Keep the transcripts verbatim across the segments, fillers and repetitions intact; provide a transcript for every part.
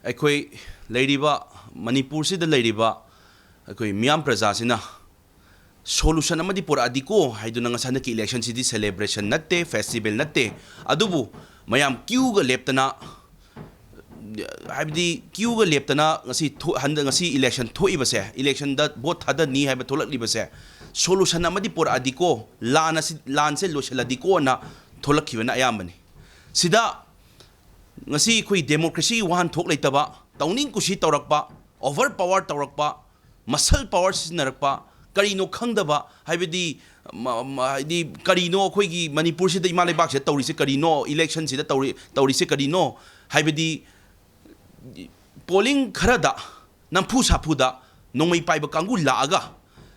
ꯑꯩꯈꯣꯏ ꯂꯩꯔꯤꯕ ꯃꯅꯤꯄꯨꯔꯁꯤꯗ ꯂꯩꯔꯤꯕ ꯑꯩꯈꯣꯏ ꯃꯤꯌꯥꯝ ꯄ꯭ꯔꯖꯥꯁꯤꯅ solution ꯑꯃꯗꯤ ꯄꯨꯔꯛꯑꯗꯤꯀꯣ ꯍꯥꯏꯗꯨꯅ ꯉꯁꯥꯏ ꯍꯟꯗꯛꯀꯤ election ꯁꯤꯗꯤ celebration ꯅꯠꯇꯦ, festival ꯅꯠꯇꯦ, ꯑꯗꯨꯕꯨ ꯃꯌꯥꯝ queue ꯒ ꯂꯦꯞꯇꯅ, ꯍꯥꯏꯕꯗꯤ queue ꯒ ꯂꯦꯞꯇꯅ ꯉꯁꯤ ꯊꯣ-, ꯍꯟꯗꯛ ꯉꯁꯤ election ꯊꯣꯛꯏꯕꯁꯦ, election ꯗ vote ꯊꯥꯗꯅꯤ ꯍꯥꯏꯕ ꯊꯣꯛꯂꯛꯂꯤꯕꯁꯦ solution ꯑꯃꯗꯤ ꯄꯨꯔꯛꯑꯗꯤꯀꯣ, ꯂꯥꯟ ꯑꯁꯤ, ꯂꯥꯟꯁꯦ ꯂꯣꯏꯁꯤꯜꯂꯗꯤꯀꯣꯅ ꯊꯣꯛꯂꯛꯈꯤꯕꯅ ꯑꯌꯥꯝꯕꯅꯤ꯫ ꯁꯤꯗ ꯉꯁꯤ ꯑꯩꯈꯣꯏ democracy ꯒꯤ ꯋꯥꯍꯟꯊꯣꯛ ꯂꯩꯇꯕ, ꯇꯧꯅꯤꯡ ꯀꯨꯁꯤ ꯇꯧꯔꯛꯄ, over power ꯇꯧꯔꯛꯄ, muscle power ꯁꯤꯖꯤꯟꯅꯔꯛꯄ, ꯀꯔꯤꯅꯣ ꯈꯪꯗꯕ, ꯍꯥꯏꯕꯗꯤ, ꯃ-, ꯃ-, ꯍꯥꯏꯗꯤ ꯀꯔꯤꯅꯣ ꯑꯩꯈꯣꯏꯒꯤ ꯃꯅꯤꯄꯨꯔꯁꯤꯗ, ꯏꯃꯥ ꯂꯩꯕꯥꯛꯁꯤꯗ ꯇꯧꯔꯤꯁꯦ ꯀꯔꯤꯅꯣ, election ꯁꯤꯗ ꯇꯧꯔꯤ-, ꯇꯧꯔꯤꯁꯦ ꯀꯔꯤꯅꯣ, ꯍꯥꯏꯕꯗꯤ polling ꯈꯔꯗ ꯅꯝꯐꯨ ꯁꯥꯐꯨꯗ ꯅꯣꯡꯃꯩ ꯄꯥꯏꯕ ꯀꯥꯡꯕꯨ ꯂꯥꯛꯑꯒ,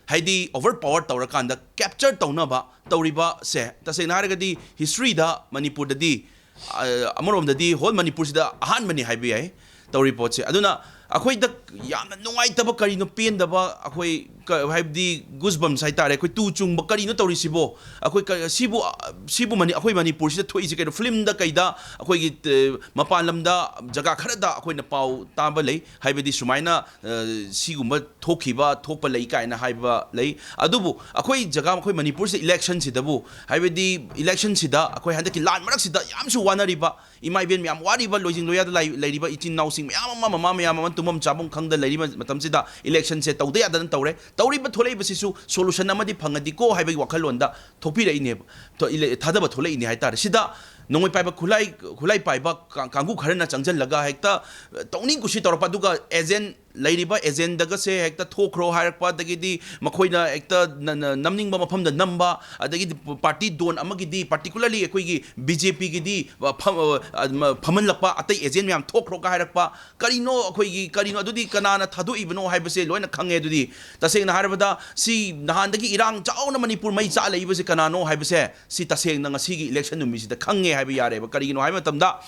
ꯍꯥꯏꯗꯤ over power ꯇꯧꯔꯀꯥꯟꯗ capture ꯇꯧꯅꯕ ꯇꯧꯔꯤꯕꯁꯦ, ꯇꯁꯦꯡꯅ ꯍꯥꯏꯔꯒꯗꯤ history ꯗ ꯃꯅꯤꯄꯨꯔꯗꯗꯤ, ꯑ, ꯑꯃꯔꯣꯝꯗꯗꯤ whole ꯃꯅꯤꯄꯨꯔꯁꯤꯗ ꯑꯍꯥꯟꯕꯅꯤ ꯍꯥꯏꯕ ꯌꯥꯏ ꯇꯧꯔꯤ ꯄꯣꯠꯁꯦ꯫ ꯑꯗꯨꯅ ꯑꯩꯈꯣꯏꯗ ꯌꯥꯝꯅ ꯅꯨꯡꯉꯥꯏꯇꯕ, ꯀꯔꯤꯅꯣ ꯄꯦꯟꯗꯕ, ꯑꯩꯈꯣꯏ ꯀ-, ꯍꯥꯏꯕꯗꯤ goosebumps ꯍꯥꯏꯇꯥꯔꯦ, ꯑꯩꯈꯣꯏ ꯇꯨ ꯆꯨꯡꯕ, ꯀꯔꯤꯅꯣ ꯇꯧꯔꯤꯁꯤꯕꯣ? ꯑꯩꯈꯣꯏ ꯀ-, ꯁꯤꯕꯨ, ꯁꯤꯕꯨ ꯃꯅꯤ-, ꯑꯩꯈꯣꯏ ꯃꯅꯤꯄꯨꯔꯁꯤꯗ ꯊꯣꯛꯏꯁꯦ ꯀꯩꯅꯣ? Film ꯗ ꯀꯩꯗ ꯑꯩꯈꯣꯏꯒꯤ, ꯑ, ꯃꯄꯥꯟ ꯂꯝꯗ ꯖꯒꯥ ꯈꯔꯗ ꯑꯩꯈꯣꯏꯅ ꯄꯥꯎ ꯇꯥꯕ ꯂꯩ, ꯍꯥꯏꯕꯗꯤ ꯁꯨꯃꯥꯏꯅ, ꯑ, ꯁꯤꯒꯨꯝꯕ ꯊꯣꯛꯈꯤꯕ, ꯊꯣꯛꯄ ꯂꯩ ꯀꯥꯏꯅ ꯍꯥꯏꯕ ꯂꯩ꯫ ꯑꯗꯨꯕꯨ ꯑꯩꯈꯣꯏ ꯖꯒꯥ, ꯑꯩꯈꯣꯏ ꯃꯅꯤꯄꯨꯔꯁꯤꯗ election ꯁꯤꯗꯕꯨ, ꯍꯥꯏꯕꯗꯤ election ꯁꯤꯗ ꯑꯩꯈꯣꯏ ꯍꯟꯗꯛꯀꯤ ꯂꯥꯟ ꯃꯔꯛꯁꯤꯗ ꯌꯥꯝꯁꯨ ꯋꯥꯅꯔꯤꯕ, ꯏꯃꯥ ꯏꯕꯦꯟ ꯃꯌꯥꯝ ꯋꯥꯔꯤꯕ, ꯂꯣꯏꯖꯤꯡ ꯂꯣꯌꯥꯗ ꯂꯩ-, ꯂꯩꯔꯤꯕ ꯏꯆꯤꯟ ꯏꯅꯥꯎꯁꯤꯡ ꯃꯌꯥꯝ ꯑꯃ, ꯃꯃꯥ ꯃꯌꯥꯝ ꯑꯃ ꯇꯨꯝꯐꯝ ꯆꯥꯐꯝ ꯈꯪꯗ ꯂꯩꯔꯤꯕ ꯃꯇꯝꯁꯤꯗ election ꯁꯦ ꯇꯧꯗ ꯌꯥꯗꯅ ꯇꯧꯔꯦ꯫ ꯇꯧꯔꯤꯕ ꯊꯣꯛꯂꯛꯏꯕꯁꯤꯁꯨ solution ꯑꯃꯗꯤ ꯐꯪꯉꯗꯤꯀꯣ ꯍꯥꯏꯕꯒꯤ ꯋꯥꯈꯜꯂꯣꯟꯗ ꯊꯣꯛꯄꯤꯔꯛꯏꯅꯦꯕ, ꯊꯣ-, ꯏꯂꯦ-, ꯊꯥꯗꯕ ꯊꯣꯛꯂꯛꯏꯅꯦ ꯍꯥꯏꯇꯥꯔꯦ꯫ ꯁꯤꯗ ꯅꯣꯡꯃꯩ ꯄꯥꯏꯕ, ꯈꯨꯠꯂꯥꯏ, ꯈꯨꯠꯂꯥꯏ ꯄꯥꯏꯕ ꯀꯥ-, ꯀꯥꯡꯕꯨ ꯈꯔꯅ ꯆꯪꯁꯤꯜꯂꯒ ꯍꯦꯛꯇ, ꯑ, ꯇꯧꯅꯤꯡ ꯀꯨꯁꯤ ꯇꯧꯔꯛꯄ, ꯑꯗꯨꯒ agent, ꯂꯩꯔꯤꯕ agent ꯒꯁꯦ ꯍꯦꯛꯇ ꯊꯣꯛꯈ꯭ꯔꯣ ꯍꯥꯏꯔꯛꯄ, ꯑꯗꯒꯤꯗꯤ ꯃꯈꯣꯏꯅ ꯍꯦꯛꯇ ꯅ-, ꯅ-, ꯅꯝꯅꯤꯡꯕ ꯃꯐꯝꯗ ꯅꯝꯕ, ꯑꯗꯒꯤꯗꯤ party don ꯑꯃꯒꯤꯗꯤ, particularly ꯑꯩꯈꯣꯏꯒꯤ BJP ꯒꯤꯗꯤ, ꯑ, ꯐꯝ-, ꯑ, ꯑ, ꯐꯝꯍꯜꯂꯛꯄ, ꯑꯇꯩ agent ꯃꯌꯥꯝ ꯊꯣꯛꯈ꯭ꯔꯣꯒ ꯍꯥꯏꯔꯛꯄ, ꯀꯔꯤꯅꯣ ꯑꯩꯈꯣꯏꯒꯤ, ꯀꯔꯤꯅꯣ ꯑꯗꯨꯗꯤ ꯀꯅꯥꯅ ꯊꯥꯗꯣꯛꯏꯕꯅꯣ ꯍꯥꯏꯕꯁꯦ ꯂꯣꯏꯅ ꯈꯪꯉꯦ꯫ ꯑꯗꯨꯗꯤ ꯇꯁꯦꯡꯅ ꯍꯥꯏꯔꯕꯗ ꯁꯤ ꯅꯍꯥꯟꯗꯒꯤ ꯏꯔꯥꯡ ꯆꯥꯎꯅ ꯃꯅꯤꯄꯨꯔ ꯃꯩ ꯆꯥꯛꯂꯛꯏꯕꯁꯦ ꯀꯅꯥꯅꯣ ꯍꯥꯏꯕꯁꯦ ꯁꯤ ꯇꯁꯦꯡꯅ ꯉꯁꯤꯒꯤ election ꯅꯨꯃꯤꯠꯁꯤꯗ ꯈꯪꯉꯦ ꯍꯥꯏꯕ ꯌꯥꯔꯦꯕ꯫ ꯀꯔꯤꯒꯤꯅꯣ ꯍꯥꯏꯕ ꯃꯇꯝꯗ,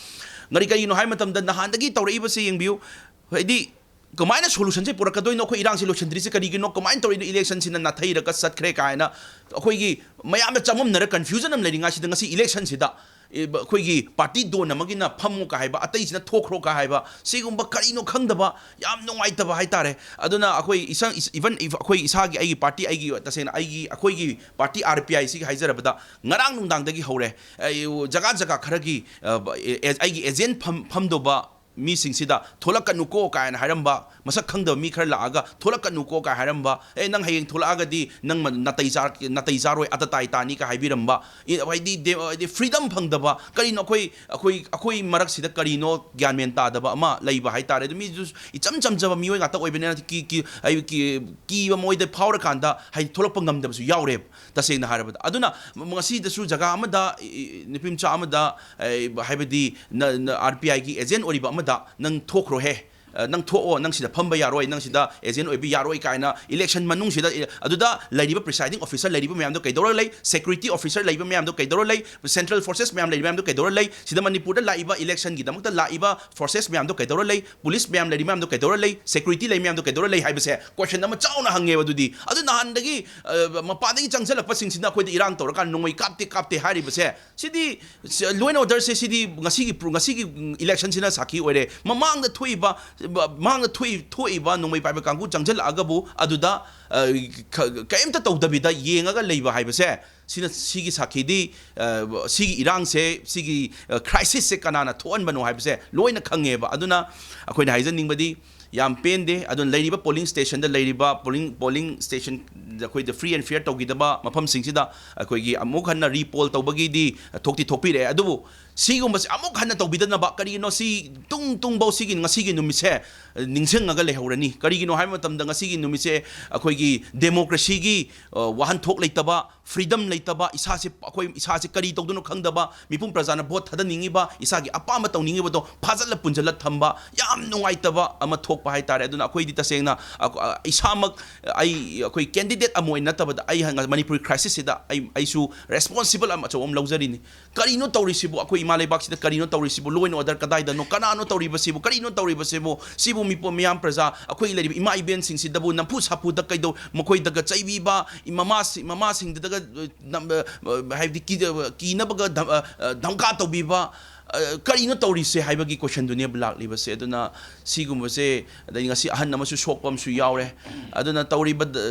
ꯉꯔꯤ-, ꯀꯔꯤꯒꯤꯅꯣ ꯍꯥꯏꯕ ꯃꯇꯝꯗ ꯅꯍꯥꯟꯗꯒꯤ ꯇꯧꯔꯛꯏꯕꯁꯦ ꯌꯦꯡꯕꯤꯌꯨ꯫ ꯍꯥꯏꯗꯤ ꯀꯃꯥꯏꯅ solution ꯁꯦ ꯄꯨꯔꯛꯀꯗꯣꯏꯅꯣ? ꯑꯩꯈꯣꯏ ꯏꯔꯥꯡꯁꯦ ꯂꯣꯏꯁꯤꯟꯗ꯭ꯔꯤꯁꯦ ꯀꯔꯤꯒꯤꯅꯣ? ꯀꯃꯥꯏꯅ ꯇꯧꯔꯤꯅꯣ? Election ꯁꯤꯅ ꯅꯥꯊꯩꯔꯒ ꯆꯠꯈ꯭ꯔꯦ ꯀꯥꯏꯅ ꯑꯩꯈꯣꯏꯒꯤ ꯃꯌꯥꯝꯅ ꯆꯃꯝꯅꯔ confusion ꯑꯃ ꯂꯩꯔꯤꯉꯩꯁꯤꯗ ꯉꯁꯤ election ꯁꯤꯗ ꯑꯩꯈꯣꯏꯒꯤ ꯄꯥꯔꯇꯤ ꯗꯣꯟ ꯑꯃꯒꯤꯅ ꯐꯝꯃꯨ ꯀꯥ ꯍꯥꯏꯕ, ꯑꯇꯩꯁꯤꯅ ꯊꯣꯛꯈ꯭ꯔꯣ ꯀꯥ ꯍꯥꯏꯕ, ꯁꯤꯒꯨꯝꯕ ꯀꯔꯤꯅꯣ ꯈꯪꯗꯕ, ꯌꯥꯝ ꯅꯨꯡꯉꯥꯏꯇꯕ ꯍꯥꯏꯇꯥꯔꯦ꯫ ꯑꯗꯨꯅ ꯑꯩꯈꯣꯏ ꯏꯁꯥ, even ꯑꯩꯈꯣꯏ ꯏꯁꯥꯒꯤ, ꯑꯩꯒꯤ ꯄꯥꯔꯇꯤ, ꯑꯩꯒꯤ, ꯇꯁꯦꯡꯅ ꯑꯩꯒꯤ, ꯑꯩꯈꯣꯏꯒꯤ ꯄꯥꯔꯇꯤ ꯑꯥꯔ ꯄꯤ ꯑꯥꯏ ꯁꯤꯒꯤ ꯍꯥꯏꯖꯔꯕꯗ, ꯉꯔꯥꯡ ꯅꯨꯡꯗꯥꯡꯗꯒꯤ ꯍꯧꯔꯦ, ꯑꯩ ꯖꯒꯥ ꯖꯒꯥ ꯈꯔꯒꯤ, ꯑ, ꯑꯦ-, ꯑꯩꯒꯤ ꯑꯦꯖꯦꯟ ꯐꯝ-, ꯐꯝꯗꯧꯕ ꯃꯤꯁꯤꯡꯁꯤꯗ "ꯊꯣꯛꯂꯛꯀꯅꯨꯀꯣ" ꯀꯥꯏꯅ ꯍꯥꯏꯔꯝꯕ, ꯃꯁꯛ ꯈꯪꯗꯕ ꯃꯤ ꯈꯔ ꯂꯥꯛꯑꯒ "ꯊꯣꯛꯂꯛꯀꯅꯨꯀꯣ" ꯀꯥꯏ ꯍꯥꯏꯔꯝꯕ, "ꯑꯦ, ꯅꯪ ꯍꯌꯦꯡ ꯊꯣꯛꯂꯛꯑꯒꯗꯤ ꯅꯪ ꯃ-, ꯅꯥꯇꯩ ꯆꯥ-, ꯅꯥꯇꯩ ꯆꯥꯔꯣꯏ, ꯑꯇ ꯇꯥꯏ ꯇꯥꯅꯤ" ꯀꯥꯏ ꯍꯥꯏꯕꯤꯔꯝꯕ, ꯏ-, ꯍꯥꯏꯗꯤ ꯗꯦ-, ꯍꯥꯏꯗꯤ ꯐ꯭ꯔꯤꯗꯝ ꯐꯪꯗꯕ, ꯀꯔꯤꯅꯣ ꯑꯩꯈꯣꯏ, ꯑꯩꯈꯣꯏ, ꯑꯩꯈꯣꯏ ꯃꯔꯛꯁꯤꯗ ꯀꯔꯤꯅꯣ ꯒ꯭ꯌꯥꯟ ꯃꯦꯟ ꯇꯥꯗꯕ ꯑꯃ ꯂꯩꯕ ꯍꯥꯏꯇꯥꯔꯦ꯫ ꯑꯗꯨ ꯃꯤꯗꯨꯁꯨ ꯏꯆꯝ ꯆꯝꯖꯕ ꯃꯤꯑꯣꯏ ꯉꯥꯛꯇ ꯑꯣꯏꯕꯅꯤꯅ ꯀꯤ-, ꯀꯤ-, ꯍꯥꯏ-, ꯀꯤ-, ꯀꯤꯕ ꯃꯣꯏꯗ ꯐꯥꯎꯔꯀꯥꯟꯗ ꯍꯥꯏꯗꯤ ꯊꯣꯛꯂꯛꯄ ꯉꯝꯗꯕꯁꯨ ꯌꯥꯎꯔꯦꯕ꯫ ꯇꯁꯦꯡꯅ ꯍꯥꯏꯔꯕꯗ꯫ ꯑꯗꯨꯅ ꯉꯁꯤꯗꯁꯨ ꯖꯒꯥ ꯑꯃꯗ, ꯏ-, ꯏ-, ꯅꯨꯄꯤ ꯃꯆꯥ ꯑꯃꯗ, ꯑꯦ, ꯍꯥꯏꯕꯗꯤ ꯅ-, ꯅ-, ꯑꯥꯔ ꯄꯤ ꯑꯥꯏꯒꯤ ꯑꯦꯖꯦꯟ ꯑꯣꯏꯔꯤꯕ ꯑꯃꯗ, "ꯅꯪ ꯊꯣꯛꯈ꯭ꯔꯣꯍꯦ, ꯑ, ꯅꯪ ꯊꯣꯛꯑꯣ, ꯅꯪ ꯁꯤꯗ ꯐꯝꯕ ꯌꯥꯔꯣꯏ, ꯅꯪ ꯁꯤꯗ ꯑꯦꯖꯦꯟ ꯑꯣꯏꯕ ꯌꯥꯔꯣꯏ" ꯀꯥꯏꯅ ꯏꯂꯦꯛꯁꯟ ꯃꯅꯨꯡꯁꯤꯗ, ꯑꯦ, ꯑꯗꯨꯗ ꯂꯩꯔꯤꯕ ꯄ꯭ꯔꯤꯁꯥꯏꯗꯤꯡ ꯑꯣꯐꯤꯁꯔ ꯂꯩꯔꯤꯕ ꯃꯌꯥꯝꯗꯣ ꯀꯩꯗꯧꯔ ꯂꯩ, ꯁꯦꯀ꯭ꯌꯨꯔꯤꯇꯤ ꯑꯣꯐꯤꯁꯔ ꯂꯩꯕ ꯃꯌꯥꯝꯗꯣ ꯀꯩꯗꯧꯔ ꯂꯩ, ꯁꯦꯟꯇ꯭ꯔꯦꯜ ꯐꯣꯔꯁꯦꯁ ꯃꯌꯥꯝ ꯂꯩꯔꯤꯕ ꯃꯌꯥꯝꯗꯣ ꯀꯩꯗꯧꯔ ꯂꯩ, ꯁꯤꯗ ꯃꯅꯤꯄꯨꯔꯗ ꯂꯥꯛꯏꯕ ꯏꯂꯦꯛꯁꯟꯒꯤꯗꯃꯛꯇ ꯂꯥꯛꯏꯕ ꯐꯣꯔꯁꯦꯁ ꯃꯌꯥꯝꯗꯣ ꯀꯩꯗꯧꯔ ꯂꯩ, ꯄꯨꯂꯤꯁ ꯃꯌꯥꯝ ꯂꯩꯔꯤ ꯃꯌꯥꯝꯗꯣ ꯀꯩꯗꯧꯔ ꯂꯩ, ꯁꯦꯀ꯭ꯌꯨꯔꯤꯇꯤ ꯂꯩ ꯃꯌꯥꯝꯗꯣ ꯀꯩꯗꯧꯔ ꯂꯩ ꯍꯥꯏꯕꯁꯦ ꯀꯣꯏꯁꯟ ꯑꯃ ꯆꯥꯎꯅ ꯍꯪꯉꯦꯕ꯫ ꯑꯗꯨꯗꯤ ꯑꯗꯨ ꯅꯍꯥꯟꯗꯒꯤ, ꯑ, ꯃꯄꯥꯟꯗꯒꯤ ꯆꯪꯁꯤꯜꯂꯛꯄꯁꯤꯡꯁꯤꯅ ꯑꯩꯈꯣꯏꯗ ꯏꯔꯥꯡ ꯇꯧꯔꯀꯥꯟꯗ ꯅꯣꯡꯃꯩ ꯀꯥꯞꯇꯦ, ꯀꯥꯞꯇꯦ ꯍꯥꯏꯔꯤꯕꯁꯦ, ꯁꯤꯗꯤ ꯂꯣ ꯑꯦꯟ ꯑꯣꯔꯗꯔꯁꯦ ꯁꯤꯗꯤ ꯉꯁꯤꯒꯤ ꯄ꯭ꯔꯣ-, ꯉꯁꯤꯒꯤ ꯏꯂꯦꯛꯁꯟꯁꯤꯅ ꯁꯥꯈꯤ ꯑꯣꯏꯔꯦ꯫ ꯃꯃꯥꯡꯗ ꯊꯣꯛꯏꯕ, ꯃꯃꯥꯡꯗ ꯊꯣꯛꯏ-, ꯊꯣꯛꯏꯕ ꯅꯣꯡꯃꯩ ꯄꯥꯏꯕ ꯀꯥꯡꯕꯨ ꯆꯪꯁꯤꯜꯂꯛꯑꯒꯕꯨ ꯑꯗꯨꯗ, ꯑ, ꯈ-, ꯀꯔꯤꯝꯇ ꯇꯧꯗꯕꯤꯗ ꯌꯦꯡꯉꯒ ꯂꯩꯕ ꯍꯥꯏꯕꯁꯦ, ꯁꯤꯅ, ꯁꯤꯒꯤ ꯁꯥꯈꯤꯗꯤ, ꯑ, ꯁꯤꯒꯤ ꯏꯔꯥꯡꯁꯦ, ꯁꯤꯒꯤ, ꯑ, ꯀ꯭ꯔꯥꯏꯁꯤꯁꯁꯦ ꯀꯅꯥꯅ ꯊꯣꯛꯍꯟꯕꯅꯣ ꯍꯥꯏꯕꯁꯦ ꯂꯣꯏꯅ ꯈꯪꯉꯦꯕ꯫ ꯑꯗꯨꯅ ꯑꯩꯈꯣꯏꯅ ꯍꯥꯏꯖꯅꯤꯡꯕꯗꯤ, ꯌꯥꯝ ꯄꯦꯟꯗꯦ꯫ ꯑꯗꯨꯅ ꯂꯩꯔꯤꯕ ꯄꯣꯂꯤꯡ ꯁ꯭ꯇꯦꯁꯟꯗ ꯂꯩꯔꯤꯕ ꯄꯣꯂꯤꯡ, ꯄꯣꯂꯤꯡ ꯁ꯭ꯇꯦꯁꯟ, ꯑꯩꯈꯣꯏꯗ ꯐ꯭ꯔꯤ ꯑꯦꯟ ꯐꯤꯌꯔ ꯇꯧꯈꯤꯗꯕ ꯃꯐꯝꯁꯤꯡꯁꯤꯗ ꯑꯩꯈꯣꯏꯒꯤ ꯑꯃꯨꯛ ꯍꯟꯅ ꯔꯤꯄꯣꯜ ꯇꯧꯕꯒꯤꯗꯤ ꯊꯣꯛꯇꯤ ꯊꯣꯛꯄꯤꯔꯛꯑꯦ꯫ ꯑꯗꯨꯕꯨ ꯁꯤꯒꯨꯝꯕꯁꯦ ꯑꯃꯨꯛ ꯍꯟꯅ ꯇꯧꯕꯤꯗꯅꯕ, ꯀꯔꯤꯒꯤꯅꯣ ꯁꯤ ꯇꯨꯡ ꯇꯨꯡꯐꯧ ꯁꯤꯒꯤ ꯉꯁꯤꯒꯤ ꯅꯨꯃꯤꯠꯁꯦ ꯅꯤꯡꯁꯤꯡꯉꯒ ꯂꯩꯍꯧꯔꯅꯤ꯫ ꯀꯔꯤꯒꯤꯅꯣ ꯍꯥꯏꯕ ꯃꯇꯝꯗ ꯉꯁꯤꯒꯤ ꯅꯨꯃꯤꯠꯁꯦ ꯑꯩꯈꯣꯏꯒꯤ ꯗꯦꯃꯣꯀ꯭ꯔꯦꯁꯤꯒꯤ, ꯑ, ꯋꯥꯍꯟꯊꯣꯛ ꯂꯩꯇꯕ, ꯐ꯭ꯔꯤꯗꯝ ꯂꯩꯇꯕ, ꯏꯁꯥꯁꯦ, ꯑꯩꯈꯣꯏ ꯏꯁꯥꯁꯦ ꯀꯔꯤ ꯇꯧꯗꯣꯏꯅꯣ ꯈꯪꯗꯕ, ꯃꯤꯄꯨꯝ ꯄ꯭ꯔꯖꯥꯅ ꯚꯣꯠ ꯊꯥꯗꯅꯤꯡꯉꯤꯕ, ꯏꯁꯥꯒꯤ ꯑꯄꯥꯝꯕ ꯇꯧꯅꯤꯡꯉꯤꯕꯗꯣ ꯐꯥꯖꯜꯂ ꯄꯨꯟꯖꯜꯂ ꯊꯝꯕ, ꯌꯥꯝ ꯅꯨꯡꯉꯥꯏꯇꯕ ꯑꯃ ꯊꯣꯛꯄ ꯍꯥꯏꯇꯥꯔꯦ꯫ ꯑꯗꯨꯅ ꯑꯩꯈꯣꯏꯗꯤ ꯇꯁꯦꯡꯅ, ꯑ, ꯑ, ꯏꯁꯥꯃꯛ, ꯑꯩ, ꯑꯩꯈꯣꯏ ꯀꯦꯟꯗꯤꯗꯦꯠ ꯑꯃ ꯑꯣꯏꯅ ꯅꯠꯇꯕꯗ, ꯑꯩ ꯍꯪ-, ꯃꯅꯤꯄꯨꯔꯤ ꯀ꯭ꯔꯥꯏꯁꯤꯁꯁꯤꯗ ꯑꯩ, ꯑꯩꯁꯨ ꯔꯦꯁꯄꯣꯟꯁꯤꯕꯜ ꯑꯃ ꯑꯆꯧꯕ ꯑꯃ ꯂꯧꯖꯔꯤꯅꯤ꯫ ꯀꯔꯤꯅꯣ ꯇꯧꯔꯤꯁꯤꯕꯨ? ꯑꯩꯈꯣꯏ ꯏꯃꯥ ꯂꯩꯕꯥꯛꯁꯤꯗ ꯀꯔꯤꯅꯣ ꯇꯧꯔꯤꯁꯤꯕꯨ, law and order ꯀꯗꯥꯏꯗꯅꯣ, ꯀꯅꯥꯅꯣ ꯇꯧꯔꯤꯕꯁꯤꯕꯨ, ꯀꯔꯤꯅꯣ ꯇꯧꯔꯤꯕꯁꯤꯕꯨ? ꯁꯤꯕꯨ ꯃꯤꯄꯨꯝ ꯃꯤꯌꯥꯝ ꯄ꯭ꯔꯖꯥ, ꯑꯩꯈꯣꯏ ꯂꯩꯔꯤꯕ ꯏꯃꯥ ꯏꯕꯦꯟꯁꯤꯡꯁꯤꯗꯕꯨ ꯅꯝꯐꯨ ꯁꯥꯐꯨꯗ ꯀꯩꯗꯧ, ꯃꯈꯣꯏꯗꯒ ꯆꯩꯕꯤꯕ, ꯏ-, ꯃꯃꯥꯁꯤ-, ꯃꯃꯥꯁꯤꯡꯗꯨꯗꯒ, ꯑ, ꯅꯝ-, ꯑ, ꯍꯥꯏꯕꯗꯤ ꯀꯤ-, ꯑ, ꯀꯤꯅꯕꯒ ꯙꯝ-, ꯑ, ꯑ, ꯙꯝꯀꯥ ꯇꯧꯕꯤꯕ, ꯑ, ꯀꯔꯤꯅꯣ ꯇꯧꯔꯤꯁꯦ ꯍꯥꯏꯕꯒꯤ questionꯗꯨꯅꯦꯕ ꯂꯥꯛꯂꯤꯕꯁꯦ꯫ ꯑꯗꯨꯅ ꯁꯤꯒꯨꯝꯕꯁꯦ, ꯑꯗꯩ ꯉꯁꯤ ꯑꯍꯟ ꯑꯃꯁꯨ ꯁꯣꯛꯄ ꯑꯃꯁꯨ ꯌꯥꯎꯔꯦ꯫ ꯑꯗꯨꯅ ꯇꯧꯔꯤꯕ,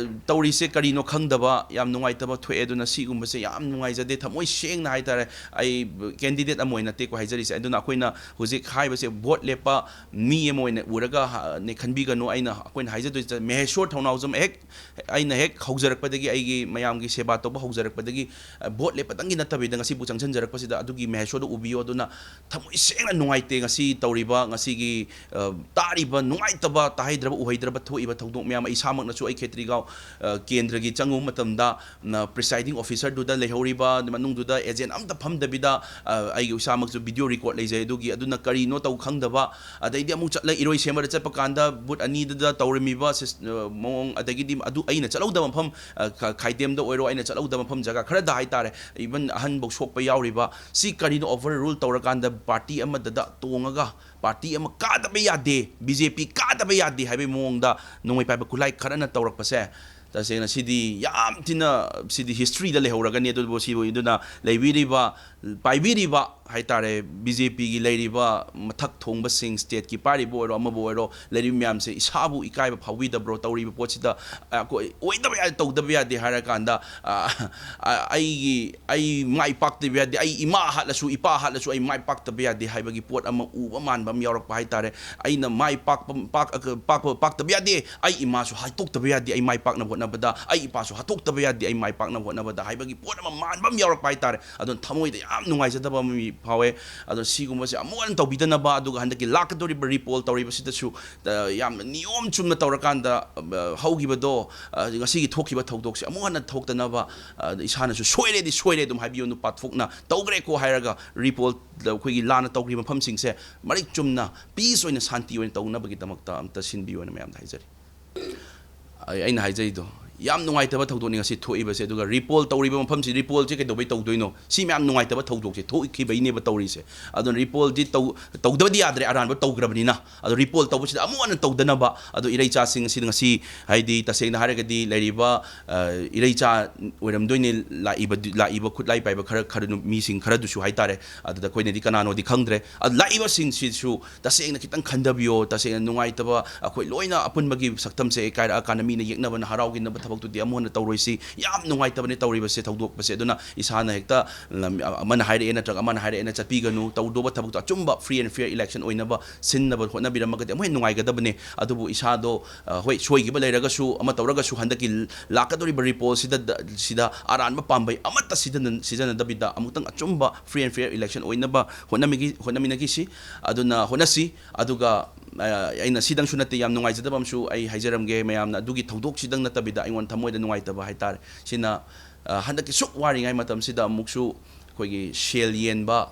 ꯇꯧꯔꯤꯁꯦ ꯀꯔꯤꯅꯣ ꯈꯪꯗꯕ ꯌꯥꯝ ꯅꯨꯡꯉꯥꯏꯇꯕ ꯊꯣꯛꯑꯦ꯫ ꯑꯗꯨꯅ ꯁꯤꯒꯨꯝꯕꯁꯦ ꯌꯥꯝ ꯅꯨꯡꯉꯥꯏꯖꯗꯦ, ꯊꯃꯣꯏ ꯁꯦꯡꯅ ꯍꯥꯏꯇꯥꯔꯦ꯫ ꯑꯩ candidate ꯑꯃ ꯑꯣꯏꯅ ꯅꯠꯇꯦꯀꯣ ꯍꯥꯏꯖꯔꯤꯁꯦ꯫ ꯑꯗꯨꯅ ꯑꯩꯈꯣꯏꯅ ꯍꯧꯖꯤꯛ ꯍꯥꯏꯕꯁꯦ vote ꯂꯦꯞꯄ ꯃꯤ ꯑꯃ ꯑꯣꯏꯅ ꯎꯔꯒ ꯍ-, ꯅꯦ ꯈꯟꯕꯤꯒꯅꯨ꯫ ꯑꯩꯅ, ꯑꯩꯈꯣꯏꯅ ꯍꯥꯏꯖꯗꯣꯏꯁꯦ ꯃꯍꯦꯁꯣꯔ ꯊꯧꯅꯥꯎꯖꯝ ꯍꯦꯛ ꯑꯩꯅ ꯍꯦꯛ ꯍꯧꯖꯔꯛꯄꯗꯒꯤ, ꯑꯩꯒꯤ ꯃꯌꯥꯝꯒꯤ ꯁꯦꯕꯥ ꯇꯧꯕ ꯍꯧꯖꯔꯛꯄꯗꯒꯤ, ꯑ, vote ꯂꯦꯞꯄꯗꯪꯒꯤ ꯅꯠꯇꯕꯤꯗ ꯉꯁꯤꯕꯨ ꯆꯪꯁꯤꯟꯖꯔꯛꯄꯁꯤꯗ ꯑꯗꯨꯒꯤ ꯃꯍꯦꯁꯣꯔꯗꯨ ꯎꯕꯤꯌꯨ꯫ ꯑꯗꯨꯅ ꯊꯃꯣꯏ ꯁꯦꯡꯅ ꯅꯨꯡꯉꯥꯏꯇꯦ ꯉꯁꯤ ꯇꯧꯔꯤꯕ, ꯉꯁꯤꯒꯤ, ꯑ, ꯇꯥꯔꯤꯕ ꯅꯨꯡꯉꯥꯏꯇꯕ, ꯇꯥꯍꯩꯗ꯭ꯔꯕ, ꯎꯍꯩꯗ꯭ꯔꯕ ꯊꯣꯛꯏꯕ ꯊꯧꯗꯣꯛ ꯃꯌꯥꯝ꯫ ꯑꯩ ꯏꯁꯥꯃꯛꯅꯁꯨ ꯑꯩ ꯈꯦꯇ꯭ꯔꯤꯒꯥꯎ, ꯑ, ꯀꯦꯟꯗ꯭ꯔꯒꯤ ꯆꯪꯉꯨꯕ ꯃꯇꯝꯗ, ꯅ, presiding officerꯗꯨꯗ ꯂꯩꯍꯧꯔꯤꯕ, ꯃꯅꯨꯡꯗꯨꯗ agent ꯑꯝꯇ ꯐꯝꯗꯕꯤꯗ, ꯑ, ꯑꯩꯒꯤ ꯏꯁꯥꯃꯛꯁꯨ video record ꯂꯩꯖꯩ ꯑꯗꯨꯒꯤ꯫ ꯑꯗꯨꯅ ꯀꯔꯤꯅꯣ ꯇꯧ ꯈꯪꯗꯕ, ꯑꯗꯩꯗꯤ ꯑꯃꯨꯛ ꯆꯠꯂ ꯏꯔꯣꯏ ꯁꯦꯝꯕꯗ ꯆꯠꯄ ꯀꯥꯟꯗ booth ꯑꯅꯤꯗꯨꯗ ꯇꯧꯔꯝꯃꯤꯕ ꯁꯤꯁ-, ꯑ, ꯃꯑꯣꯡ, ꯑꯗꯒꯤꯗꯤ ꯑꯗꯨ ꯑꯩꯅ ꯆꯠꯍꯧꯗꯕ ꯃꯐꯝ, ꯑ, ꯈ-, ꯈꯥꯏꯗꯦꯝꯗ ꯑꯣꯏꯔꯣ, ꯑꯩꯅ ꯆꯠꯍꯧꯗꯕ ꯃꯐꯝ ꯖꯒꯥ ꯈꯔꯗ ꯍꯥꯏꯇꯥꯔꯦ, even ꯑꯍꯟꯐꯧ ꯁꯣꯛꯄ ꯌꯥꯎꯔꯤꯕ꯫ ꯁꯤ ꯀꯔꯤꯅꯣ overrule ꯇꯧꯔꯀꯥꯟꯗ party ꯑꯃꯗꯗ ꯇꯣꯡꯉꯒ party ꯑꯃ ꯀꯥꯗꯕ ꯌꯥꯗꯦ, BJP ꯀꯥꯗꯕ ꯌꯥꯗꯦ ꯍꯥꯏꯕꯒꯤ ꯃꯑꯣꯡꯗ ꯅꯣꯡꯃꯩ ꯄꯥꯏꯕ ꯈꯨꯠꯂꯥꯏ ꯈꯔꯅ ꯇꯧꯔꯛꯄꯁꯦ, ꯇꯁꯦꯡꯅ ꯁꯤꯗꯤ ꯌꯥꯝ ꯊꯤꯅ, ꯁꯤꯗꯤ historyꯗ ꯂꯩꯍꯧꯔꯒꯅꯤ꯫ ꯑꯗꯨꯕꯨ ꯁꯤꯕꯨ ꯑꯗꯨꯅ ꯂꯩꯕꯤꯔꯤꯕ, ꯄꯥꯏꯕꯤꯔꯤꯕ ꯍꯥꯏꯇꯥꯔꯦ, BJPꯒꯤ ꯂꯩꯔꯤꯕ ꯃꯊꯛ ꯊꯣꯡꯕꯁꯤꯡ, stateꯀꯤ ꯄꯥꯏꯔꯤꯕ ꯑꯣꯏꯔꯣ, ꯑꯃꯕꯨ ꯑꯣꯏꯔꯣ, ꯂꯩꯔꯤꯕ ꯃꯌꯥꯝꯁꯦ ꯏꯁꯥꯕꯨ ꯏꯀꯥꯏꯕ ꯐꯥꯎꯕꯤꯗꯕ꯭ꯔꯣ? ꯇꯧꯔꯤꯕ ꯄꯣꯠꯁꯤꯗ ꯑꯩꯈꯣꯏ ꯑꯣꯏꯗꯕ ꯌꯥꯗꯦ, ꯇꯧꯗꯕ ꯌꯥꯗꯦ ꯍꯥꯏꯔꯀꯥꯟꯗ, ꯑ, ꯑ, ꯑꯩꯒꯤ, ꯑꯩ ꯃꯥꯏ ꯄꯥꯛꯇꯕ ꯌꯥꯗꯦ, ꯑꯩ ꯏꯃꯥ ꯍꯥꯠꯂꯁꯨ, ꯏꯄꯥ ꯍꯥꯠꯂꯁꯨ ꯑꯩ ꯃꯥꯏ ꯄꯥꯛꯇꯕ ꯌꯥꯗꯦ ꯍꯥꯏꯕꯒꯤ ꯄꯣꯠ ꯑꯃ ꯎꯕ ꯃꯥꯟꯕ ꯑꯃ ꯌꯥꯎꯔꯛꯄ ꯍꯥꯏꯇꯥꯔꯦ꯫ ꯑꯩꯅ ꯃꯥꯏ ꯄꯥꯛꯄ, ꯄꯥꯛ-, ꯄꯥꯛꯄ, ꯄꯥꯛꯇꯕ ꯌꯥꯗꯦ, ꯑꯩ ꯏꯃꯥꯁꯨ ꯍꯥꯠꯇꯣꯛꯇꯕ ꯌꯥꯗꯦ ꯑꯩ ꯃꯥꯏ ꯄꯥꯛꯅꯕ ꯍꯣꯠꯅꯕꯗ, ꯑꯩ ꯏꯄꯥꯁꯨ ꯍꯥꯠꯇꯣꯛꯇꯕ ꯌꯥꯗꯦ ꯑꯩ ꯃꯥꯏ ꯄꯥꯛꯅꯕ ꯍꯣꯠꯅꯕꯗ ꯍꯥꯏꯕꯒꯤ ꯄꯣꯠ ꯑꯃ ꯃꯥꯟꯕ ꯑꯃ ꯌꯥꯎꯔꯛꯄ ꯍꯥꯏꯇꯥꯔꯦ꯫ ꯑꯗꯨꯅ ꯊꯃꯣꯏꯗ ꯌꯥꯝ ꯅꯨꯡꯉꯥꯏꯖꯗꯕ ꯑꯃ ꯐꯥꯎꯋꯦ꯫ ꯑꯗꯣ ꯁꯤꯒꯨꯝꯕꯁꯦ ꯑꯃꯨꯛ ꯍꯟꯅ ꯇꯧꯕꯤꯗꯅꯕ, ꯑꯗꯨꯒ ꯍꯟꯗꯛꯀꯤ ꯂꯥꯛꯀꯗꯧꯔꯤꯕ repoll ꯇꯧꯔꯤꯕꯁꯤꯗꯁꯨ, ꯑ, ꯌꯥꯝꯅ ꯅꯤꯌꯣꯝ ꯆꯨꯝꯅ ꯇꯧꯔꯀꯥꯟꯗ, ꯑ, ꯍꯧꯈꯤꯕꯗꯣ, ꯑ, ꯉꯁꯤꯒꯤ ꯊꯣꯛꯈꯤꯕ ꯊꯧꯗꯣꯛꯁꯦ ꯑꯃꯨꯛ ꯍꯟꯅ ꯊꯣꯛꯇꯅꯕ, ꯑ, ꯏꯁꯥꯅꯁꯨ ꯁꯣꯏꯔꯦꯗꯤ ꯁꯣꯏꯔꯦ ꯑꯗꯨꯝ ꯍꯥꯏꯕꯤꯌꯨ, ꯅꯨꯄꯥ ꯊꯣꯛꯅ ꯇꯧꯈ꯭ꯔꯦꯀꯣ ꯍꯥꯏꯔꯒ repoll ꯑꯩꯈꯣꯏꯒꯤ ꯂꯥꯟꯅ ꯇꯧꯈ꯭ꯔꯤꯕ ꯃꯐꯝꯁꯤꯡꯁꯦ ꯃꯔꯤꯛ ꯆꯨꯝꯅ peace ꯑꯣꯏꯅ, ꯁꯥꯟꯇꯤ ꯑꯣꯏꯅ ꯇꯧꯅꯕꯒꯤꯗꯃꯛꯇ ꯑꯝꯇ ꯁꯤꯟꯕꯤꯌꯨ ꯍꯥꯏꯅ ꯃꯌꯥꯝꯗ ꯍꯥꯏꯖꯔꯤ꯫ ꯑꯩ-, ꯑꯩꯅ ꯍꯥꯏꯖꯔꯤꯗꯣ ꯌꯥꯝ ꯅꯨꯡꯉꯥꯏꯇꯕ ꯊꯧꯗꯣꯛꯅꯤ ꯉꯁꯤ ꯊꯣꯛꯏꯕꯁꯦ꯫ ꯑꯗꯨꯒ ꯔꯤꯄꯣꯜ ꯇꯧꯔꯤꯕ ꯃꯐꯝꯁꯤ ꯔꯤꯄꯣꯜꯁꯤ ꯀꯩꯗꯧꯕꯩ ꯇꯧꯗꯣꯏꯅꯣ? ꯁꯤ ꯃꯌꯥꯝ ꯅꯨꯡꯉꯥꯏꯇꯕ ꯊꯧꯗꯣꯛꯁꯦ ꯊꯣꯛꯈꯤꯕꯩꯅꯦꯕ ꯇꯧꯔꯤꯁꯦ꯫ ꯑꯗꯨꯅ ꯔꯤꯄꯣꯜꯗꯤ ꯇꯧ-, ꯇꯧꯗꯕꯗꯤ ꯌꯥꯗ꯭ꯔꯦ, ꯑꯔꯥꯟꯕ ꯇꯧꯈ꯭ꯔꯕꯅꯤꯅ꯫ ꯑꯗꯣ ꯔꯤꯄꯣꯜ ꯇꯧꯕꯁꯤꯗ ꯑꯃꯨꯛ ꯍꯟꯅ ꯇꯧꯗꯅꯕ꯫ ꯑꯗꯣ ꯏꯔꯩꯆꯥꯁꯤꯡ ꯑꯁꯤ ꯉꯁꯤ, ꯍꯥꯏꯗꯤ ꯇꯁꯦꯡꯅ ꯍꯥꯏꯔꯒꯗꯤ ꯂꯩꯔꯤꯕ, ꯑ, ꯏꯔꯩꯆꯥ ꯑꯣꯏꯔꯝꯗꯣꯏꯅꯤ, ꯂꯥꯛꯏꯕ, ꯂꯥꯛꯏꯕ ꯈꯨꯠꯂꯥꯏ ꯄꯥꯏꯕ ꯈꯔ, ꯈꯔ ꯅꯨ-, ꯃꯤꯁꯤꯡ ꯈꯔꯗꯨꯁꯨ ꯍꯥꯏꯇꯥꯔꯦ꯫ ꯑꯗꯨꯗ ꯑꯩꯈꯣꯏꯅꯗꯤ ꯀꯅꯥꯅꯣꯗꯤ ꯈꯪꯗ꯭ꯔꯦ꯫ ꯑꯗꯨ ꯂꯥꯛꯏꯕꯁꯤꯡꯁꯤꯁꯨ ꯇꯁꯦꯡꯅ ꯈꯤꯇꯪ ꯈꯟꯊꯕꯤꯌꯣ꯫ ꯇꯁꯦꯡꯅ ꯅꯨꯡꯉꯥꯏꯇꯕ, ꯑꯩꯈꯣꯏ ꯂꯣꯏꯅ ꯑꯄꯨꯟꯕꯒꯤ ꯁꯛꯇꯝꯁꯦ ꯀꯥꯏꯔꯛꯑꯀꯥꯟꯗ ꯃꯤꯅ ꯌꯦꯛꯅꯕꯅ ꯍꯔꯥꯎꯈꯤꯅꯕ ꯊꯕꯛꯇꯨꯗꯤ ꯑꯃꯨꯛ ꯍꯟꯅ ꯇꯧꯔꯣꯏꯁꯤ꯫ ꯌꯥꯝ ꯅꯨꯡꯉꯥꯏꯇꯕꯅꯦ ꯇꯧꯔꯤꯕꯁꯦ, ꯊꯧꯗꯣꯛꯄꯁꯦ꯫ ꯑꯗꯨꯅ ꯏꯁꯥꯅ ꯍꯦꯛꯇ, ꯂꯝ-, ꯑꯃꯅ ꯍꯥꯏꯔꯛꯑꯦ ꯅꯠꯇ꯭ꯔꯒ ꯑꯃꯅ ꯍꯥꯏꯔꯛꯑꯦꯅ ꯆꯠꯄꯤꯒꯅꯨ꯫ ꯇꯧꯗꯧꯕ ꯊꯕꯛꯇꯣ ꯑꯆꯨꯝꯕ free and fair election ꯑꯣꯏꯅꯕ ꯁꯤꯟꯅꯕ ꯍꯣꯠꯅꯕꯤꯔꯝꯃꯒꯗꯤ ꯑꯃꯨꯛ ꯍꯦꯟꯅ ꯅꯨꯡꯉꯥꯏꯒꯗꯕꯅꯦ꯫ ꯑꯗꯨꯕꯨ ꯏꯁꯥꯗꯣ, ꯑ, ꯍꯣꯏ, ꯁꯣꯏꯈꯤꯕ ꯂꯩꯔꯒꯁꯨ, ꯑꯃ ꯇꯧꯔꯒꯁꯨ, ꯍꯟꯗꯛꯀꯤ ꯂꯥꯛꯀꯗꯧꯔꯤꯕ ꯔꯤꯄꯣꯜꯁꯤꯗ, ꯁꯤꯗ ꯑꯔꯥꯟꯕ ꯄꯥꯝꯕꯩ ꯑꯃꯠꯇ ꯁꯤꯖꯤꯟꯅ-, ꯁꯤꯖꯤꯟꯅꯗꯕꯤꯗ ꯑꯃꯨꯛꯇꯪ ꯑꯆꯨꯝꯕ free and fair election ꯑꯣꯏꯅꯕ ꯍꯣꯠꯅꯃꯤꯒꯤ-, ꯍꯣꯠꯅꯃꯤꯟꯅꯈꯤꯁꯤ꯫ ꯑꯗꯨꯅ ꯍꯣꯠꯅꯁꯤ꯫ ꯑꯗꯨꯒ, ꯑ, ꯑꯩꯅ ꯁꯤꯗꯪꯁꯨ ꯅꯠꯇꯦ, ꯌꯥꯝ ꯅꯨꯡꯉꯥꯏꯖꯗꯕ ꯑꯃꯁꯨ ꯑꯩ ꯍꯥꯏꯖꯔꯝꯒꯦ ꯃꯌꯥꯝꯅ꯫ ꯑꯗꯨꯒꯤ ꯊꯧꯗꯣꯛꯁꯤꯗꯪ ꯅꯠꯇꯕꯤꯗ ꯑꯩꯉꯣꯟꯗ ꯊꯃꯣꯏꯗ ꯅꯨꯡꯉꯥꯏꯇꯕ ꯍꯥꯏꯇꯥꯔꯦ꯫ ꯁꯤꯅ, ꯑ, ꯍꯟꯗꯛꯀꯤ ꯁꯨꯛ ꯋꯥꯔꯤꯉꯩ ꯃꯇꯝꯁꯤꯗ ꯑꯃꯨꯛꯁꯨ ꯑꯩꯈꯣꯏꯒꯤ ꯁꯦꯜ ꯌꯦꯟꯕ,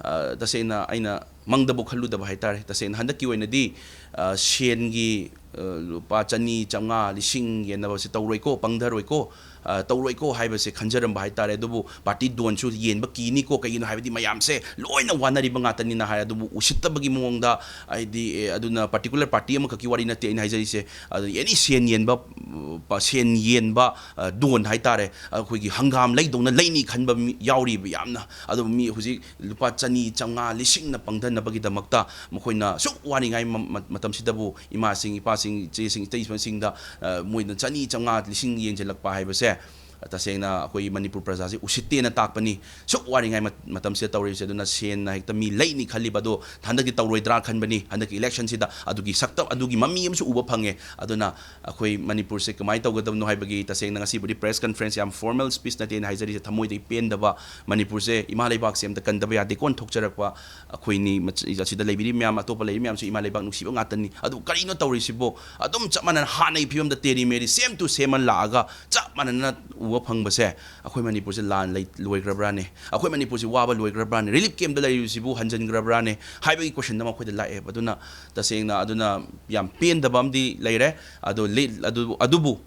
ꯑ, ꯇꯁꯦꯡꯅ ꯑꯩꯅ ꯃꯪꯗꯕꯨ ꯈꯜꯂꯨꯗꯕ ꯍꯥꯏꯇꯥꯔꯦ꯫ ꯇꯁꯦꯡꯅ ꯍꯟꯗꯛꯀꯤ ꯑꯣꯏꯅꯗꯤ, ꯑ, ꯁꯦꯟꯒꯤ, ꯑ, ꯂꯨꯄꯥ ꯆꯅꯤ, ꯆꯥꯝꯃꯉꯥ, ꯂꯤꯁꯤꯡ ꯌꯦꯟꯅꯕꯁꯦ ꯇꯧꯔꯣꯏꯀꯣ, ꯄꯪꯊꯔꯣꯏꯀꯣ, ꯑ, ꯇꯧꯔꯣꯏꯀꯣ ꯍꯥꯏꯕꯁꯦ ꯈꯟꯖꯔꯝꯕ ꯍꯥꯏꯇꯥꯔꯦ꯫ ꯑꯗꯨꯕꯨ ꯄꯥꯔꯇꯤ ꯗꯣꯟꯁꯨ ꯌꯦꯟꯕ ꯀꯤꯅꯤꯀꯣ, ꯀꯩꯒꯤꯅꯣ ꯍꯥꯏꯕꯗꯤ ꯃꯌꯥꯝꯁꯦ ꯂꯣꯏꯅ ꯋꯥꯅꯔꯤꯕ ꯉꯥꯛꯇꯅꯤꯅ ꯍꯥꯏ꯫ ꯑꯗꯨꯕꯨ ꯎꯁꯤꯠꯇꯕꯒꯤ ꯃꯑꯣꯡꯗ, ꯍꯥꯏꯗꯤ, ꯑꯦ, ꯑꯗꯨꯅ particular party ꯑꯃꯈꯛꯀꯤ ꯋꯥꯔꯤ ꯅꯠꯇꯦ ꯑꯩꯅ ꯍꯥꯏꯖꯔꯤꯁꯦ꯫ ꯑꯗꯨ ꯑꯦꯅꯤ ꯁꯦꯟ ꯌꯦꯟꯕ, ꯎ, ꯄ-, ꯁꯦꯟ ꯌꯦꯟꯕ, ꯑ, ꯗꯣꯟ ꯍꯥꯏꯇꯥꯔꯦ, ꯑꯩꯈꯣꯏꯒꯤ ꯍꯪꯒꯥꯝ ꯂꯩꯗꯧꯅ ꯂꯩꯅꯤ ꯈꯟꯕ ꯃꯤ ꯌꯥꯎꯔꯤꯕ ꯌꯥꯝꯅ꯫ ꯑꯗꯨꯕꯨ ꯃꯤ ꯍꯧꯖꯤꯛ ꯂꯨꯄꯥ ꯆꯅꯤ, ꯆꯥꯝꯃꯉꯥ, ꯂꯤꯁꯤꯡꯅ ꯄꯪꯊꯅꯕꯒꯤꯗꯃꯛꯇ ꯃꯈꯣꯏꯅ ꯑꯁꯨꯛ ꯋꯥꯔꯤꯉꯩ ꯃ-, ꯃ-, ꯃꯇꯝꯁꯤꯗꯕꯨ ꯏꯃꯥꯁꯤꯡ, ꯏꯄꯥꯁꯤꯡ, ꯏꯆꯦꯁꯤꯡ, ꯏꯇꯩꯁꯤꯡꯗ, ꯑ, ꯃꯣꯏꯅ ꯆꯅꯤ, ꯆꯥꯝꯃꯉꯥ, ꯂꯤꯁꯤꯡ ꯌꯦꯡꯁꯤꯜꯂꯛꯄ ꯍꯥꯏꯕꯁꯦ ꯇꯁꯦꯡꯅ ꯑꯩꯈꯣꯏ ꯃꯅꯤꯄꯨꯔ ꯄ꯭ꯔꯖꯥꯁꯤ ꯎꯁꯤꯠꯇꯦꯅ ꯇꯥꯛꯄꯅꯤ꯫ ꯑꯁꯨꯛ ꯋꯥꯔꯤꯉꯩ ꯃ-, ꯃꯇꯝꯁꯤꯗ ꯇꯧꯔꯤꯕꯁꯦ꯫ ꯑꯗꯨꯅ ꯁꯦꯟꯅ ꯍꯦꯛꯇ ꯃꯤ ꯂꯩꯅꯤ ꯈꯜꯂꯤꯕ ꯑꯗꯣ ꯍꯟꯗꯛꯇꯤ ꯇꯧꯔꯣꯏꯗ꯭ꯔꯥ ꯈꯟꯕꯅꯤ꯫ ꯍꯟꯗꯛꯀꯤ ꯏꯂꯦꯛꯁꯟꯁꯤꯗ ꯑꯗꯨꯒꯤ ꯁꯛꯇꯝ, ꯑꯗꯨꯒꯤ ꯃꯃꯤ ꯑꯃꯁꯨ ꯎꯕ ꯐꯪꯉꯦ꯫ ꯑꯗꯨꯅ ꯑꯩꯈꯣꯏ ꯃꯅꯤꯄꯨꯔꯁꯦ ꯀꯃꯥꯏꯅ ꯇꯧꯒꯗꯕꯅꯣ ꯍꯥꯏꯕꯒꯤ ꯇꯁꯦꯡꯅ ꯉꯁꯤꯕꯨꯗꯤ press conference, ꯌꯥꯝ formal speech ꯅꯠꯇꯦ ꯑꯩꯅ ꯍꯥꯏꯖꯔꯤꯁꯦ, ꯊꯃꯣꯏꯗꯒꯤ ꯄꯦꯟꯗꯕ꯫ ꯃꯅꯤꯄꯨꯔꯁꯦ ꯏꯃꯥ ꯂꯩꯕꯥꯛꯁꯦ ꯑꯝꯇ ꯀꯟꯗꯕ ꯌꯥꯗꯦ꯫ ꯀꯣꯟ ꯊꯣꯛꯆꯔꯛꯄ ꯑꯩꯈꯣꯏꯅꯤ ꯃꯆ-, ꯑꯁꯤꯗ ꯂꯩꯕꯤꯔꯤꯕ ꯃꯌꯥꯝ, ꯑꯇꯣꯞꯄ ꯂꯩꯔꯤꯕ ꯃꯌꯥꯝꯁꯨ ꯏꯃꯥ ꯂꯩꯕꯥꯛ ꯅꯨꯡꯁꯤꯕ ꯉꯥꯛꯇꯅꯤ꯫ ꯑꯗꯨ ꯀꯔꯤꯅꯣ ꯇꯧꯔꯤꯁꯤꯕꯣ? ꯑꯗꯨꯝ ꯆꯞ ꯃꯥꯟꯅꯅ ꯍꯥꯟꯅꯒꯤ ꯐꯤꯕꯝꯗ ꯇꯦꯔꯤ ꯃꯦꯔꯤ, same to same ꯑꯃ ꯂꯥꯛꯑꯒ ꯆꯞ ꯃꯥꯟꯅꯅ ꯎꯕ ꯐꯪꯕꯁꯦ, ꯑꯩꯈꯣꯏ ꯃꯅꯤꯄꯨꯔꯁꯦ ꯂꯥꯟ ꯂꯩ-, ꯂꯣꯏꯈ꯭ꯔꯕ꯭ꯔꯥꯅꯦ? ꯑꯩꯈꯣꯏ ꯃꯅꯤꯄꯨꯔꯁꯤ ꯋꯥꯕ ꯂꯣꯏꯈ꯭ꯔꯕ꯭ꯔꯥꯅꯦ? ꯔꯤꯂꯤꯐ ꯀꯦꯝꯞꯇ ꯂꯩꯔꯤꯕꯁꯤꯕꯨ ꯍꯟꯖꯤꯟꯈ꯭ꯔꯕ꯭ꯔꯥꯅꯦ? ꯍꯥꯏꯕꯒꯤ ꯀꯣꯏꯁꯟ ꯑꯃ ꯑꯩꯈꯣꯏꯗ ꯂꯥꯛꯑꯦꯕ꯫ ꯑꯗꯨꯅ ꯇꯁꯦꯡꯅ ꯑꯗꯨꯅ ꯌꯥꯝ ꯄꯦꯟꯗꯕ ꯑꯃꯗꯤ ꯂꯩꯔꯦ꯫ ꯑꯗꯣ ꯂꯤ-, ꯑꯗꯨ, ꯑꯗꯨꯕꯨ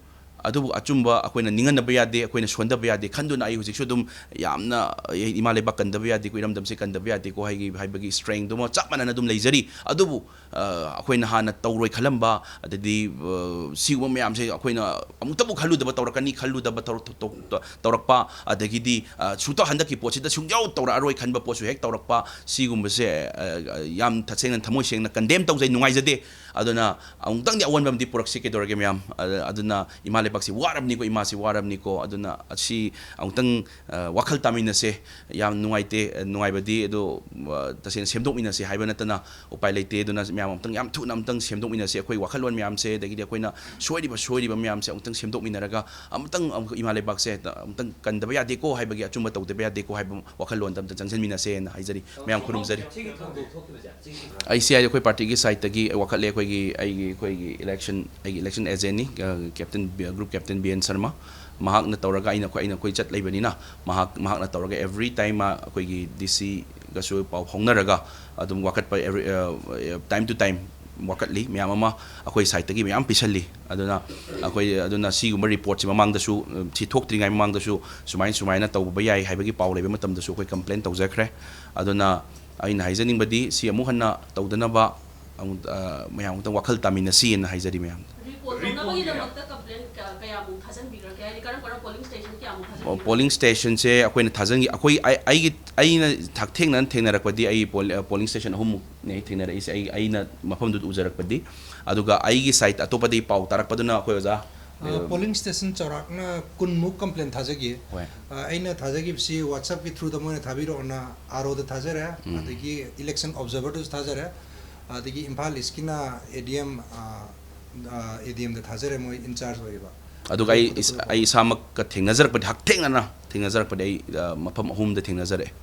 ꯑꯗꯨꯕꯨ ꯑꯆꯨꯝꯕ ꯑꯩꯈꯣꯏꯅ ꯅꯤꯡꯍꯟꯅꯕ ꯌꯥꯗꯦ, ꯑꯩꯈꯣꯏꯅ ꯁꯣꯟꯊꯕ ꯌꯥꯗꯦ ꯈꯟꯗꯨꯅ ꯑꯩ ꯍꯧꯖꯤꯛꯁꯨ ꯑꯗꯨꯝ ꯌꯥꯝꯅ, "ꯑꯩ ꯏꯃꯥ ꯂꯩꯕꯥꯛ ꯀꯟꯗꯕ ꯌꯥꯗꯦꯀꯣ, ꯏꯔꯝꯗꯝꯁꯦ ꯀꯟꯗꯕ ꯌꯥꯗꯦꯀꯣ" ꯍꯥꯏꯒꯤ-, ꯍꯥꯏꯕꯒꯤ ꯏꯁꯇ꯭ꯔꯦꯡꯗꯨꯃ ꯆꯞ ꯃꯥꯟꯅꯅ ꯑꯗꯨꯝ ꯂꯩꯖꯔꯤ꯫ ꯑꯗꯨꯕꯨ, ꯑ, ꯑꯩꯈꯣꯏꯅ ꯍꯥꯟꯅ ꯇꯧꯔꯣꯏ ꯈꯜꯂꯝꯕ, ꯑꯗꯩꯗꯤ, ꯑ, ꯁꯤꯒꯨꯝꯕ ꯃꯌꯥꯝꯁꯦ ꯑꯩꯈꯣꯏꯅ ꯑꯃꯨꯛꯇꯕꯨ ꯈꯜꯂꯨꯗꯕ ꯇꯧꯔꯛꯀꯅꯤ ꯈꯜꯂꯨꯗꯕ ꯇꯧꯔꯛ-, ꯇꯧ-, ꯇꯧ-, ꯇꯧꯔꯛꯄ, ꯑꯗꯒꯤꯗꯤ, ꯑ, ꯁꯨꯡꯇꯧ ꯍꯟꯗꯛꯀꯤ ꯄꯣꯠꯁꯤꯗ ꯁꯨꯡꯌꯥꯎ ꯇꯧꯔꯛꯑꯔꯣꯏ ꯈꯟꯕ ꯄꯣꯠꯁꯨ ꯍꯦꯛ ꯇꯧꯔꯛꯄ, ꯁꯤꯒꯨꯝꯕꯁꯦ, ꯑ, ꯑ, ꯌꯥꯝ ꯇꯁꯦꯡꯅ ꯊꯃꯣꯏ ꯁꯦꯡꯅ ꯀꯟꯗꯦꯝ ꯇꯧꯖꯩ, ꯅꯨꯡꯉꯥꯏꯖꯗꯦ꯫ ꯑꯗꯨꯅ ꯑꯃꯨꯛꯇꯪꯗꯤ ꯑꯑꯣꯟꯕ ꯑꯃꯗꯤ ꯄꯨꯔꯛꯁꯤ, ꯀꯩꯗꯧꯔꯒꯦ ꯃꯌꯥꯝ? ꯑ-, ꯑꯗꯨꯅ ꯏꯃꯥ ꯂꯩꯕꯥꯛꯁꯤ ꯋꯥꯔꯕꯅꯤꯀꯣ, ꯏꯃꯥꯁꯤ ꯋꯥꯔꯕꯅꯤꯀꯣ, ꯑꯗꯨꯅ ꯑꯁꯤ ꯑꯃꯨꯛꯇꯪ, ꯑ, ꯋꯥꯈꯜ ꯇꯥꯃꯤꯟꯅꯁꯦ꯫ ꯌꯥꯝ ꯅꯨꯡꯉꯥꯏꯇꯦ, ꯑ, ꯅꯨꯡꯉꯥꯏꯕꯗꯤ, ꯑꯗꯣ, ꯑ, ꯇꯁꯦꯡꯅ ꯁꯦꯝꯗꯣꯛꯃꯤꯟꯅꯁꯦ ꯍꯥꯏꯕ ꯅꯠꯇꯅ ꯎꯄꯥꯏ ꯂꯩꯇꯦ꯫ ꯑꯗꯨꯅ ꯃꯌꯥꯝ ꯑꯃꯨꯛꯇꯪ ꯌꯥꯝ ꯊꯨꯅ ꯑꯃꯨꯛꯇꯪ ꯁꯦꯝꯗꯣꯛꯃꯤꯟꯅꯁꯦ꯫ ꯑꯩꯈꯣꯏ ꯋꯥꯈꯜꯂꯣꯟ ꯃꯌꯥꯝꯁꯦ, ꯑꯗꯒꯤꯗꯤ ꯑꯩꯈꯣꯏꯅ ꯁꯣꯏꯔꯤꯕ, ꯁꯣꯏꯔꯤꯕ ꯃꯌꯥꯝꯁꯦ ꯑꯃꯨꯛꯇꯪ ꯁꯦꯝꯗꯣꯛꯃꯤꯟꯅꯔꯒ ꯑꯃꯨꯛꯇꯪ ꯑꯃꯨꯛ ꯏꯃꯥ ꯂꯩꯕꯥꯛꯁꯦ ꯑꯃꯨꯛꯇꯪ ꯀꯟꯗꯕ ꯌꯥꯗꯦꯀꯣ ꯍꯥꯏꯕꯒꯤ, ꯑꯆꯨꯝꯕ ꯇꯧꯗꯕ ꯌꯥꯗꯦꯀꯣ ꯍꯥꯏꯕ ꯋꯥꯈꯜꯂꯣꯟꯗ ꯑꯝꯇ ꯆꯪꯁꯤꯟꯃꯤꯟꯅꯁꯦꯅ ꯍꯥꯏꯖꯔꯤ꯫ ꯃꯌꯥꯝ ꯈꯨꯔꯨꯝꯖꯔꯤ꯫ ꯑꯩꯁꯦ ꯍꯥꯏꯗꯤ ꯑꯩꯈꯣꯏ ꯄꯥꯔꯇꯤꯒꯤ ꯁꯥꯏꯠꯇꯒꯤ ꯋꯥꯀꯠꯂꯦ, ꯑꯩꯈꯣꯏꯒꯤ, ꯑꯩꯒꯤ, ꯑꯩꯈꯣꯏꯒꯤ ꯏꯂꯦꯛꯁꯟ, ꯑꯩꯒꯤ ꯏꯂꯦꯛꯁꯟ ꯑꯦꯖꯦꯟꯅꯤ, ꯑ, captain B-, group captain B N Sharma. ꯃꯍꯥꯛꯅ ꯇꯧꯔꯒ ꯑꯩꯅ, ꯑꯩꯈꯣꯏ, ꯑꯩꯅ ꯑꯩꯈꯣꯏ ꯆꯠ ꯂꯩꯕꯅꯤꯅ ꯃꯍꯥꯛ, ꯃꯍꯥꯛꯅ ꯇꯧꯔꯒ every time ꯃꯥ ꯑꯩꯈꯣꯏꯒꯤ ꯗꯤ ꯁꯤꯒꯁꯨ ꯄꯥꯎ ꯐꯥꯎꯅꯔꯒ ꯑꯗꯨꯝ ꯋꯥꯀꯠꯄ every, ꯑ, time to time ꯋꯥꯀꯠꯂꯤ, ꯃꯌꯥꯝ ꯑꯃ ꯑꯩꯈꯣꯏ ꯁꯥꯏꯠꯇꯒꯤ ꯃꯌꯥꯝ ꯄꯤꯁꯜꯂꯤ꯫ ꯑꯗꯨꯅ ꯑꯩꯈꯣꯏ, ꯑꯗꯨꯅ ꯁꯤꯒꯨꯝꯕ ꯔꯤꯄꯣꯔꯠꯁꯤ ꯃꯃꯥꯡꯗꯁꯨ, ꯑ, ꯁꯤ ꯊꯣꯛꯇ꯭ꯔꯤꯉꯩ ꯃꯃꯥꯡꯗꯁꯨ ꯁꯨꯃꯥꯏꯅ, ꯁꯨꯃꯥꯏꯅ ꯇꯧꯕ ꯌꯥꯏ ꯍꯥꯏꯕꯒꯤ ꯄꯥꯎ ꯂꯩꯕ ꯃꯇꯝꯗꯁꯨ ꯑꯩꯈꯣꯏ ꯀꯝꯄ꯭ꯂꯦꯟ ꯇꯧꯖꯈ꯭ꯔꯦ꯫ ꯑꯗꯨꯅ ꯑꯩꯅ ꯍꯥꯏꯖꯅꯤꯡꯕꯗꯤ ꯁꯤ ꯑꯃꯨꯛ ꯍꯟꯅ ꯇꯧꯗꯅꯕ ꯑꯃꯨꯛ, ꯑ, ꯃꯌꯥꯝ ꯑꯃꯨꯛꯇꯪ ꯋꯥꯈꯜ ꯇꯥꯃꯤꯟꯅꯁꯤꯅ ꯍꯥꯏꯖꯔꯤ ꯃꯌꯥꯝꯗ꯫ ꯔꯤꯄꯣꯔꯠ ꯇꯧꯅꯕꯒꯤꯗꯃꯛꯇ ꯀꯝꯄ꯭ꯂꯦꯟ ꯀꯌꯥ-, ꯀꯌꯥꯃꯨꯛ ꯊꯥꯖꯤꯟꯕꯤꯈ꯭ꯔꯒꯦ? ꯍꯥꯏꯗꯤ ꯀꯔꯝ ꯀꯔꯝꯕ ꯄꯣꯂꯤꯡ ꯁ꯭ꯇꯦꯁꯟ ꯀꯌꯥꯃꯨꯛ ꯑꯣ, ꯊꯥꯖꯤꯟꯕꯤꯈ꯭ꯔꯒꯦ? ꯄꯣꯂꯤꯡ ꯁ꯭ꯇꯦꯁꯟꯁꯦ ꯑꯩꯈꯣꯏꯅ ꯊꯥꯖꯟꯈꯤ-, ꯑꯩꯈꯣꯏ, ꯑꯩ-, ꯑꯩꯒꯤ, ꯑꯩꯅ ꯍꯛꯊꯦꯡꯅꯅ ꯊꯦꯡꯅꯔꯛꯄꯗꯤ ꯑꯩ ꯄꯣꯜ-, ꯑ, ꯄꯣꯂꯤꯡ ꯁ꯭ꯇꯦꯁꯟ ꯑꯍꯨꯝꯃꯨꯛꯅꯦ ꯑꯩ ꯊꯦꯡꯅꯔꯛꯏꯁꯦ꯫ ꯑꯩ, ꯑꯩꯅ ꯃꯐꯝꯗꯨꯗ ꯎꯖꯔꯛꯄꯗꯤ꯫ ꯑꯗꯨꯒ ꯑꯩꯒꯤ ꯁꯥꯏꯠ ꯑꯇꯣꯞꯄꯗꯒꯤ ꯄꯥꯎ ꯇꯥꯔꯛꯄꯗꯨꯅ ꯑꯩꯈꯣꯏ ꯑꯣꯖꯥ, ꯑ, ꯑ, ꯄꯣꯂꯤꯡ ꯁ꯭ꯇꯦꯁꯟ ꯆꯥꯎꯔꯥꯛꯅ ꯀꯨꯟꯃꯨꯛ ꯀꯝꯄ꯭ꯂꯦꯟ ꯊꯥꯖꯈꯤ꯫ ꯍꯣꯏ꯫ ꯑ, ꯑꯩꯅ ꯊꯥꯖꯈꯤꯕꯁꯤ WhatsApp-ꯀꯤ through-ꯗ ꯃꯣꯏꯅ ꯊꯥꯕꯤꯔꯛꯑꯣꯅ RO-ꯗ ꯊꯥꯖꯔꯦ, ꯎꯝ꯫ ꯑꯗꯒꯤ election observer-ꯗꯁꯨ ꯊꯥꯖꯔꯦ, ꯑꯗꯒꯤ ꯏꯝꯐꯥꯜ East-ꯀꯤꯅ ADM, ꯑ, ꯑ, ADM-ꯗ ꯊꯥꯖꯔꯦ, ꯃꯣꯏ in-charge ꯑꯣꯏꯔꯤꯕ꯫ ꯑꯗꯨꯒ ꯑꯩ ꯑꯇꯣꯞꯄꯗ ꯏꯁ-, ꯑꯩꯈꯣꯏ ꯑꯩ ꯏꯁꯥꯃꯛꯀ ꯊꯦꯡꯅꯖꯔꯛꯄꯗꯤ, ꯍꯛꯊꯦꯡꯅꯅ ꯊꯦꯡꯅꯖꯔꯛꯄꯗꯤ ꯑꯩ, ꯑ, ꯃꯐꯝ ꯑꯍꯨꯝꯗ ꯊꯦꯡꯅꯖꯔꯛꯑꯦ꯫